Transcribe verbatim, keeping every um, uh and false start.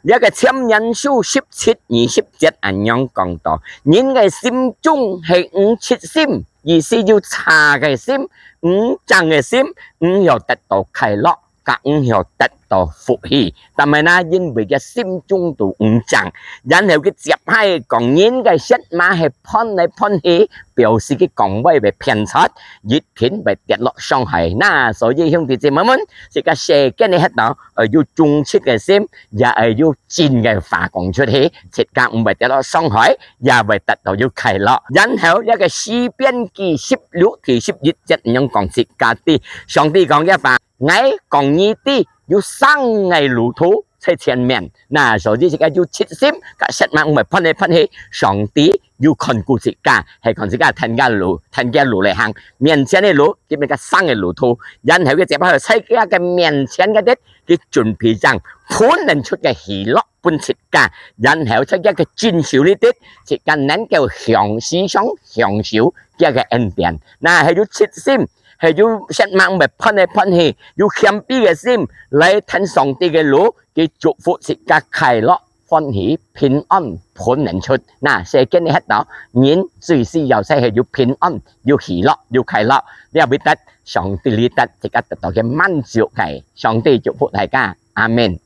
這个箴言書十七二十節恁樣講到：人个心中係有七心，意思有差个心、有正个心，毋曉得到快樂，甲毋曉得到福氣。但係呢，因為佢心中都毋正，然後佢接下講，人个舌嫲係搬來搬去，表示佢講話會騙出，一定會跌落傷害。那所以兄弟姊妹們，這个世間个歇到，愛有忠直个心，也愛有真个話講出去，自家毋會跌落傷害，也會得到有快樂。然後這个詩篇記十六第十一節恁樣講自家知，上帝講个話：「𠊎講你知，有生个路途在前面。」那所以自家有七心，甲舌嫲毋會搬來搬去，上帝有看顧自家，係看自家跈个路，跈个路來行，面前个路，佢面个生个路途，然後佢接下在佢个面前个地，佢準備正噴能出个喜樂分自家，然後在佢个正手裡底，自家能夠享時常享受佢个恩典。那係有七心，係有舌嫲毋會搬來搬去，有謙卑个心來跈上帝个路，佢祝福自家快樂、歡喜、平安、噴能出。那世間个歇到，人最需要就係有平安、有喜樂、有快樂，這會得上帝裡得自家得到个滿足个。上帝祝福大家，阿門。